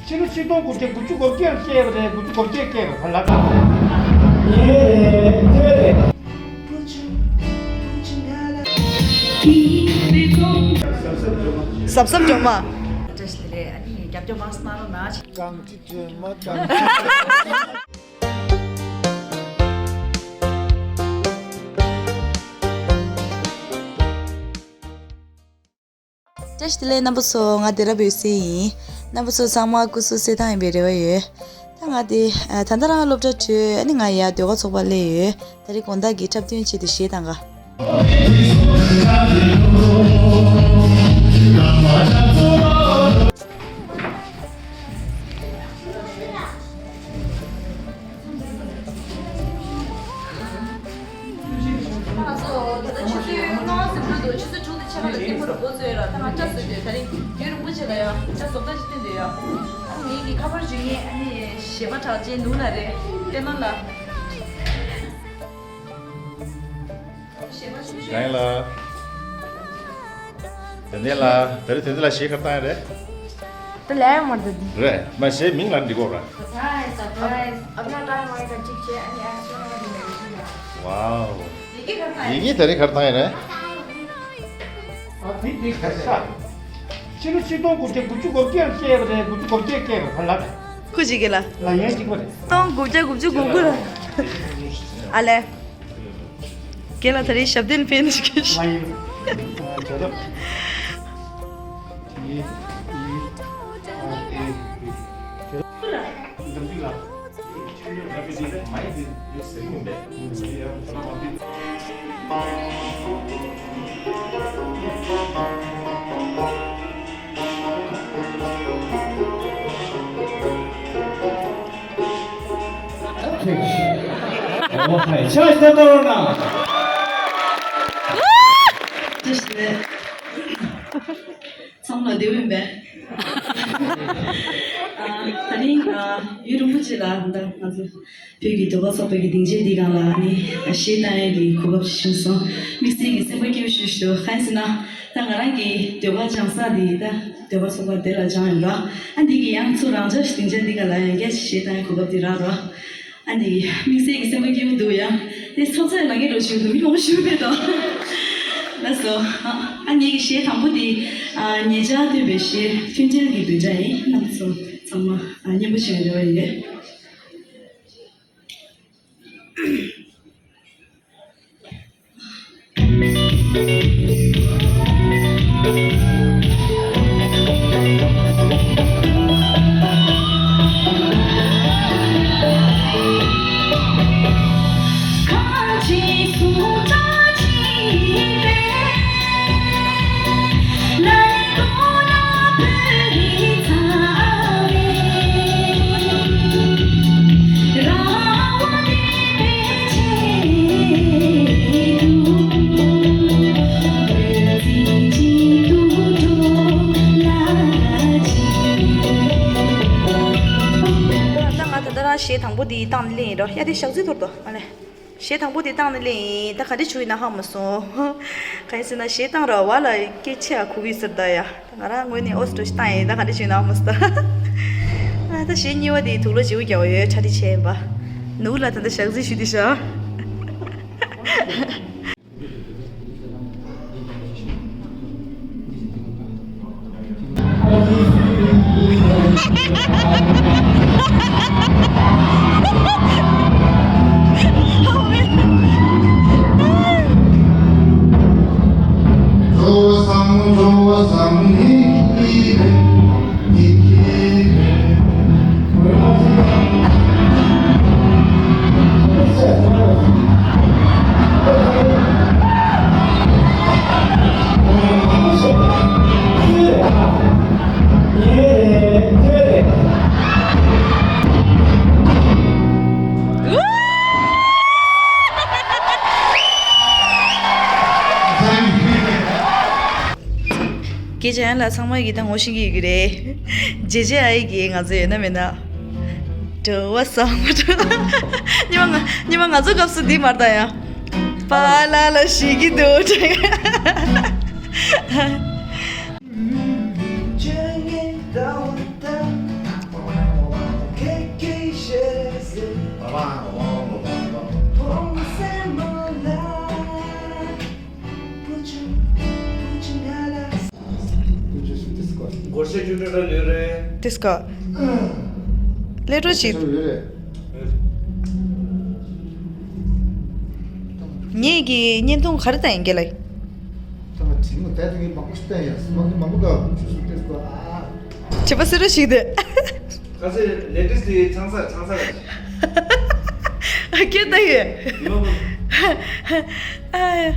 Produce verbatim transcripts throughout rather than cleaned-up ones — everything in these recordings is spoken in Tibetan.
ཕྱི་ལོ་ཆིག་སྟོང་དགུ་བརྒྱ་དགུ་བཅུ་གོ་བརྒྱད་ལ་སྐྱེས་པ་རེད། དགུ་བཅུ་གོ་བརྒྱད་སྐྱེས་པ་ལ་ད། ཡིན་རེད། ཡིན་རེད། གཟབ་གཟབ་སྦྱོང་མ། བཀྲ་ཤིས་བདེ་ལེགས། ཨ་ནི་རྒྱབ་སྐྱོར་མང་ཙམ་གནང་རོགས་གནང་། རྐང་གཅིག་སྒྲོལ་མ་རྐང་གཅིག་བཀྲ་ཤིས་བདེ་ལེགས་རྣམ་པ་ཚོ། ང་སྡེ་ར་བོད་སྲིད་ཡིན། རྣམ་པ་ཚོ་ཚང་མ་སྐུ་གཟུགས་གསལ་ཐང་ཡིན་པའི་རེ་བ་ཡོད། ད་ང་དེ་ད་ལྟ་རང་སློབ་གྲྭ་གྲོལ། ཨ་ནི་ང་ཡར་ཟློས་གར་ཚོགས་པ་སླེབས་ཡོད། ད་རེས་དགོང་དག་གི་འཁྲབ་སྟོན་ཆེད་དུ་གཞས་བཏང་ག་ང་ཚོ་ད་ལྟ་ཆུ་ཚོད་ལྔ་ཟིན་འགྲོ་འདུག་ཆུ་ཚོད་དྲུག་དང་ཕྱེད་ཀ་ལ་ལྟད་མོ་རུ་འགོ་བཙུགས་ཡོད་ར། ད་ང་སྐྲ་བཟོས་འདུག་ད་རིང་ཡུན་རིང་པོ་ཅིག་ལ་ཡ་སྐྲ་བཟོ་ལྟ་ཅིག་བསྟན་འདུག་ཡ། ངེད་ཀྱི་ཁ་པར་འཇུ་མཁན་ཨ་ནི་གཞས་པ་གྲགས་ཅན་ནུ་ལགས་རེད། བསྟན་ནོ་ལགས། གཞས་པ་ཞུ་ཞུ། གང་ཡིན་ལ། དེ་ནས་ལ། ད་རེས་དེ་འདི་ལ་གཞས་ག་རེ་བཏང་ཡ་རེད། དེ་ལས་མ་འདུག་རེད། མ་གཞས་མིང་ལ་འགྲིག་གོ་ར། Surprise, surprise. I'm not done my cut. ཅིག་བྱས། ཨ་ནི་ཨ་ཤོ་ན་མ་འདུག་ཝའོ། ཡི་གེ་ག་རེ་བཏང་ཡ། ཡི་གེ་ད་རེས་ག་རེ་བཏང་ཡ་རེད། ཨ་དེ་དེ་ག་ས། ཕྱི་ལོ་ཆིག་སྟོང་དགུ་བརྒྱ་དགུ་བཅུ་གོ་བརྒྱད་ལ་སྐྱེས་པ་རེད། དགུ་བཅུ་གོ་བརྒྱད་སྐྱེས་པ་ལ། ཁུ་ཅིག་གི་ལ། ལ་ཡན་གཅིག་པ་རེད། སྟོང་དགུ་བརྒྱ་དགུ་བཅུ་གོ་དགུ་ལ། ཨ་ལས། རྒན་ལགས་ད་རེས་ཞབས་བརྟན་ཕེབས་ནས་ཤིག་ང་ཡིན། ཇོ་ཇོ། ཡི་ཡི་ཨ་ཨེ་ཨེ། འདམ་ཅིག་ལ། ཨོ་ཧའི་ཆ་ཤ་ཏོ་ན། ཚང་མ་བདེ་པོ་ཡིན་པས། ཨ། ད་རིང་ཨ་ཡུན་རིང་པོ་ཅིག་ལ་ད་ང་ཚོ་བོད་ཀྱི་ཟློས་གར་ཚོགས་པའི་གི་སྡིངས་ཆ་འདིའི་སྒང་ལ་ཨ་ནི་གཞས་བཏང་ཡས་ཀྱི་གོ་སྐབས་ཤིག་བྱུང་སོང་། དམིགས་བསལ་གྱི་སེམས་པ་སྐྱིད་པོ་ཞེ་པོ་ཞིག་འདུག་གང་ཡིན་ཟེར་ན། ད་ང་རང་གི་ཟློས་གར་སྦྱང་ས་འདི་ད་ཟློས་གར་ཚོགས་པ་དེ་ལ་སྦྱངས་ཡོད་ར། ཨ་འདི་གི་ཡང་ཚུར་རང་འཇགས་སྡིངས་ཆ་འདི་ག་ལ་ཡང་བསྐྱར་ཞིག་གཞས་བཏང་ཡའི་གོ་སྐབས་འདི་རག་ར། ཨ་འདི་དམིགས་བསལ་གྱི་སེམས་པ་སྐྱིད་པོ་འདུག་ཡ། དེ་ཚོགས་ཚད་ལ་ངེད་འགྲོ་ཞིག་འདུག་མི་མང་པོ་ཞིག་ཕེབས་དང་། ལགས་སོ། ཨ་ངེད་ཀྱི་གཞས་དང་པོ་འདི་ཨ་ཉེ་ཆར་ཐོན་པའི་གཞས་མཐུན་སྒྲིལ་གྱི་འབོད་སྒྲ་ཡིན། རྣམ་པ་ཚོ་ཚང་མ་ཨ་མཉེས་པོ་བྱེད་པའི་རེ་བ་ཡོད། ད་ང་ད་ལྟ་རང་གཞས་དང་པོ་འདི་བཏང་ནས་སླེབས་ཡིན་རོ། ཡ་དེ་ཞག་རྩི་ཐོར་དོ་ཨ་ལེ། གཞས་དང་པོ་དེ་བཏང་ནས་སླེབས་ཡིན། ད་ག་འདྲ་བྱུང་ཡིན་ན་ཧ་མ་སོང་། གང་ཡིན་ཟེར་ན་གཞས་བཏང་ར་བ་ལ་སྐད་ཆ་གོ་གི་ཟེར་ད་ཡ། ད་ང་རང་ངོས་ནས་ཨོ་སི་འགྲོ་ཞིག་བཏང་ཡིན། ད་ག་འདྲ་བྱུང་ཡིན་ན་ཧ་མ་སོང་ད། ཨ་ད་གཞས་གཉིས་པ་དེ་དུག་ལོག་བརྗེ་པོ་རྒྱག་པ་ཡོད། གྲ་སྒྲིག་བྱས་ཡིན་པ། ནུ་ལ་ད་ལྟ་ཞག་རྩི་ཞུ་དེ་ཤ། སྐད་ཆ་ཡང་ལ་ཚང་མ་གིས་ད་ངོ་ཤེས་ཀྱི་ཡོད་ཀྱི་རེད། ཇེ་ཇེ་ཨའི་གིས་ང་ཚོ་ཡོད་ན་མེད་ན། འགྲོ་བ་བཟང་མོ་འགྲོ། ཉི་མ་ང་ཉི་མ་ང་ཚོ་སྐབས་སུ་འདི་མར་ད་ཡང་། པཱ་ལགས་ལ་ཤེས་ཀྱི་འདུག་དྲན། ཆོས་ངན་ལྟ་བུ་ལྟ། ལོས་རེད། དེ་སྐ། ལས་འཕྲོ་ཞིག་ལོས་རེད། ངེད་ཀྱི་བརྙན་ཐུང་ག་རེ་བཏང་ཡིན་གྱི་ལ། ད་ང་དྲིན་མོ་བསྡད་དེ་ངས་མང་པོ་ཞིག་བསྟན་ཡ། མང་པོ་མང་པོ་འདུག་ཁོང་ཚོས་སུ་བལྟས་སོ། ཨ། བྱེད་པ་སེ་ར་ཞིག་དེ། ཁ་སེ་ལེ་ཊེ་སི་དེ་ཆང་ས་ཆང་ས་ར། སྐད་བཏང་ཡོད། ཡོད། ཨ།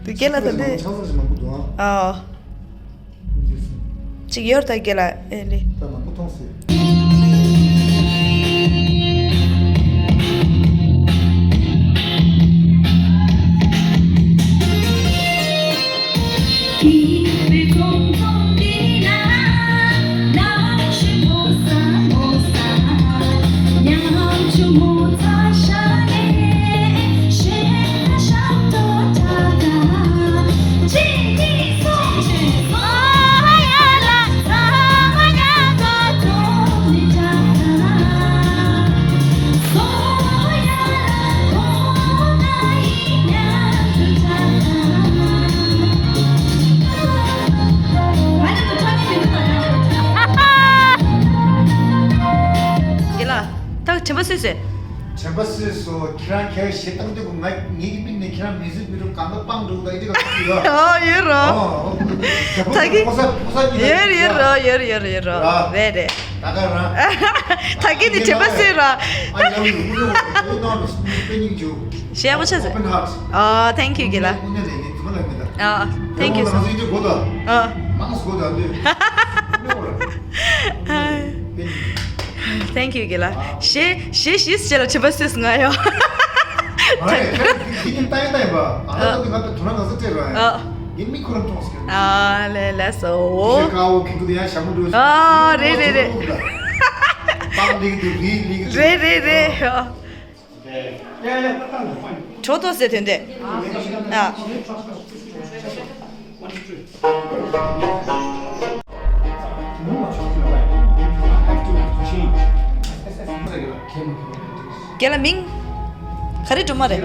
དུ་སྐད་ལ་ད་འདི། ཆང་ས་ཞིག་མང་པོ་འདུག་ཨ། ཨ། ཅིག་ཡོར་ད་རྒྱལ་ལ་ཨེ་ལེ། ད་མང་པོ་མཐོང་སྲིད། རྒན་ལགས། ད་དྲན་པ་གསོས་སོང་། དྲན་པ་གསོས་སོང་། ཁྱེད་རང་ཁྱེད་ཞེ་སྡང་དུས་ང་ངེད་ཀྱི་མིག་ནས་ཁྱེད་རང་མི་བཟོད་མི་རུང་གང་ལ་སྤང་འགྲོ་གི་ད་ཡིན་དེ་ག་ཡོད། ཨོ་ཡོད་རོ། ད་གི་ཕོ་ས་ཕོ་ས་གཉིས་ཡོད་ཡོད་རོ། ཡོད་ཡོད་ཡོད་རོ། རེད་རེད། ད་ག་རང་། ད་གི་དེ་དྲན་པ་གསོས་རོ། I love you. དངོས་གནས་དངོས་གནས་དངོས་གནས་དངོས་གནས་ཞེ་པོ་ཆེ་ཟེར། Open heart. ཨོ། Thank you རྒན་ལགས། དངོས་གནས་ལས་ངས་དུ་མ་ལ་མི་ད། ཨོ། Thank you so much. ཨོ། Thank you རྒན་ལགས། ཞེ་ཞེ་ཞེ་ཞེ་ལ་དྲན་པ་གསོས་སོང་ང་ཡོ། ཨོ། ལས་ལས་སོ། ཨོ། རེད་རེད་རེད། རེད་རེད་རེད། གྲོ་ཐོ་ཟེར་དོན་དེ། ཨ། རྒན་ལགས་མིང་། ག་རེ་སྒྲོལ་མ་རེད།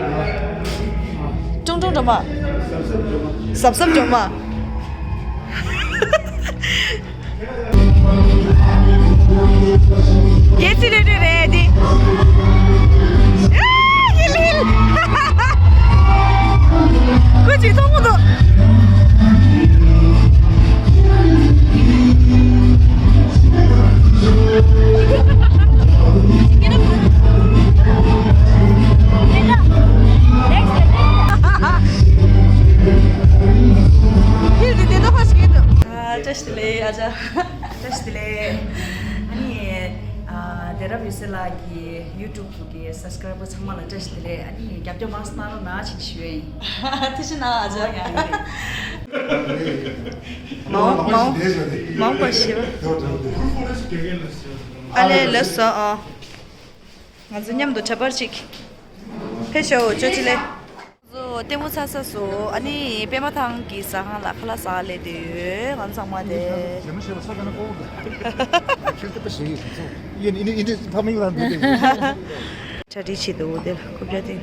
ཀྲུང་ཀྲུང་སྒྲོལ་མ། གཟབ་གཟབ་སྒྲོལ་མ། རྒྱལ་སྲིད་ལོས་སྒྲོལ་རེད་འདི། ཨ། ཡིན་ཡིན། ཁོ་ཅིག་མཐོང་གི་འདུག་ཨ། བཀྲ་ཤིས་བདེ་ལེགས། ཨ་ཅག་བཀྲ་ཤིས་བདེ་ལེགས། ཨ་ནི། ཨ། བདེ་རབ་ཡོད་སེ་ལགས་ཀྱི་ཡུ་ཊུབ་གི་སབ་སི་ཀ་རའི་བར་ཚང་མ་ལ་བཀྲ་ཤིས་བདེ་ལེགས། ཨ་ནི་རྒྱབ་སྐྱོར་མང་ཙམ་གནང་རོགས་གནང་ཞེས་ཞུ་ཡ་ཡིན། ཐུགས་རྗེ་གནང་ཨ་ཅག་མང་མང་མང་པ་ཞེས་པ། ཨ་ལས་ལགས་སོ། ཨ། ང་ཚོ་མཉམ་དུ་འཁྲབ་པར་ཅིག་ཕེབས་ཤོག་ཅོ་ཅི་ལེ། ང་ཚོ་ལྟད་མོ་ཚར་ཚར་སོང་། ཨ་ནི་པད་མ་ཐང་གི་ཟ་ཁང་ལ་ཁ་ལག་ཟ་སླེབས་བསྡད་ཡོད། ང་ཚང་མ་དེ། རྒྱ་མི་ཞེས་པ་ས་ག་ན་ཀོ་ད། ཁྱེད་ལྟ་པ་ཞིག་ཡིན་ཚོ། ཡིན་ཡིན་ཡིན་ཕ་མིང་ལ་འདུག་སྟེ། གྲ་སྒྲིག་བྱེད་འདུག་དེ་ལ་ཁོ་བྱ་སྟེ།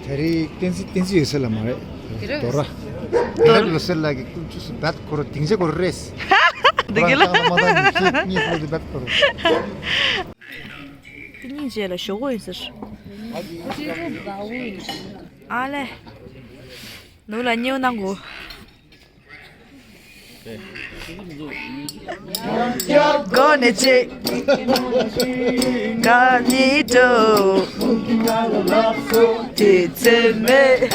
ད་རེས་བསྟན་འཛིན་བསྟན་འཛིན་ཡོད་སེ་ལ་མ་རེད། དོ་ར། དོ་ར་ཡོད་སེ་ལ་གི་ཀུན་ཆུ་སུ་བད་ཁོ་ར་དིང་ཆེ་ཁོ་ར་རེས། འདི་གི་ལ། གཉིས་ཁོ་ར་དི་བད་ཁོ་ར། དེ་གཉིས་རྗེས་ལ་ཞོག་གོ་ཡིན་ཟེར། ཨ་ལས། ནུ་ལ་སྨྱོ་གནང་གོ། གོ་ནེ་ཅི། ག་ནི་ཏོ། དེ་ཚེ་མེད།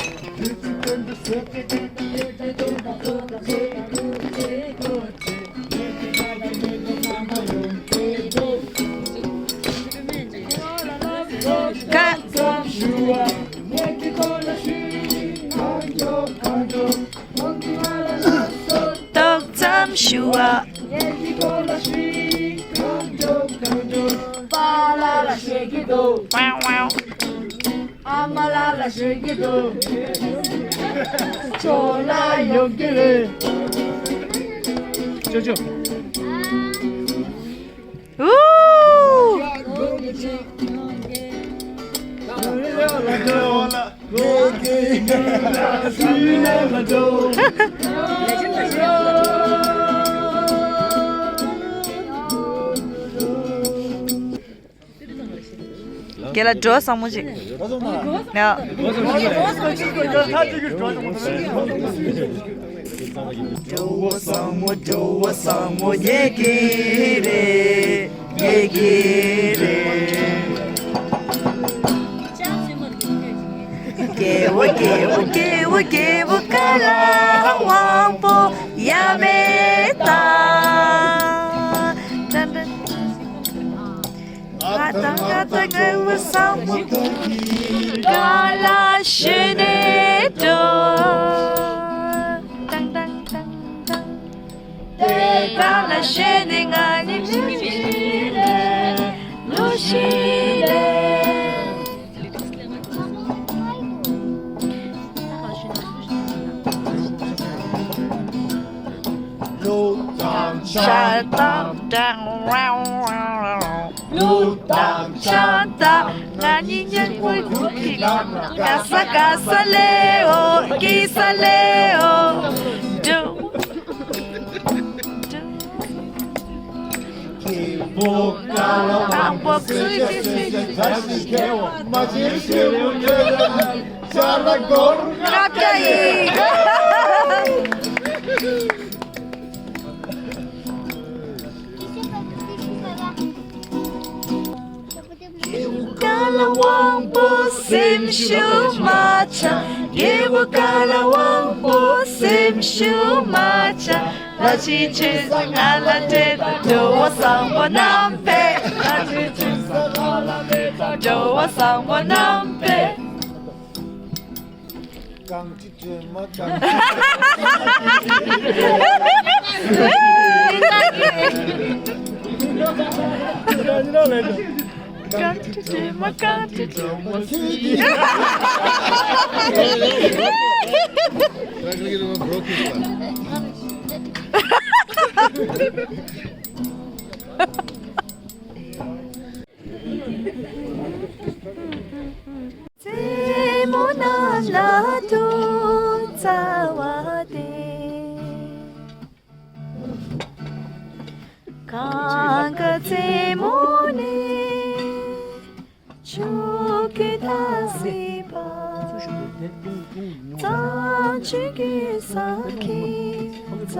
ཏོག་ཙམ་ཞུ་བ། པཱ་ལགས་ལ་ཞེད་ཀྱི་འདུག་ཨ་མ་ལགས་ལ་ཞེད་ཀྱི་འདུག་ཅོ་ལགས་ཡོང་གི་རེད། ཅོ་ཅོ། ཨུ། རྒན་ལགས་འགྲོ་བཟང་མོ་ཅིག་ཡ། འགྲོ་བཟང་མོ་འགྲོ་བཟང་མོ་འགྲོ་བཟང་མོ་རྒྱལ་གྱི་རེད། རྒྱལ་གྱི་རེད། རྒྱལ་བོ་རྒྱལ་བོ་རྒྱལ་བོ་རྒྱལ་བོ་ཀ་ལ་དབང་པོ་ཡ་མེད་ད། ཏན་ཏན། ང་དང་ང་དང་ངའི་བསམ་པ་ག་ལ་ཞུ་ནས་འགྲོ། ཏང་ཏང་ཏང་ཏང་། དེ་ག་ལ་ཞུ་ནས་ང་ནི་ལུས་ཤིག་ལས་ལུས་ཤིག་ལས། ལུག་དང་ཤ་དང་། ལུག་དང་ཤ་དང་། ང་གཉིས་མཉམ་པོ་གུ་གི་ལམ་ལ། ག་ས་ག་ས་ལེའོ། གི་ས་ལེའོ། འགྲོ། འགྲོ། དང་པོ་ཁུ་ཅི་སུ་ཅི་ད་ཞིག་ཁེ་བ་མ་ཅི་ཤེས་བུ་ཉོས་ལ་ཤ་ལ་སྒོར་ལྔ་བརྒྱ་ཡིན། རྒྱལ་བོ་ཀ་ལ་དབང་པོ་སེམས་ཤུགས་མ་ཆག་རྒྱལ་བོ་ཀ་ལ་དབང་པོ་སེམས་ཤུགས་མ་ཆག་ལ་ཅི་ཆེ་ས་ང་ལ་སྤྲད་ད། འགྲོ་བ་བཟང་པོ་རྣམ་པས། ལ་ཅི་ཆེ་ས་ང་ལ་སྤྲད་ད། འགྲོ་བ་བཟང་པོ་རྣམ་པས། རྐང་གཅིག་སྒྲོལ་མ་རྐང་གཅིག་རྩེ་མོ་ནང་ལ་དུག་རྩ་བ་དེ། གང་ག་རྩེ་མོ་ནས་ཆུ་གི་ད་སི་པ། རྩ་ཆུ་གི་ས་ཁྱི་རྩ་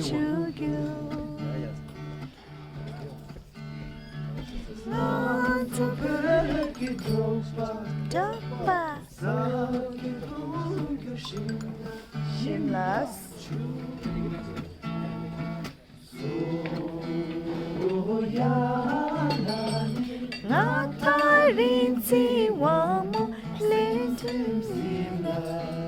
ཆུ་གུ། ང་ཚོ་བོད་ཀྱི་འབྲོག་པ། འབྲོག་པ། ཞིམ་ལ། ང་ཐག་རིང་ཚེ་དབང་མོ་ལས་དུས་ཟིན་ལ།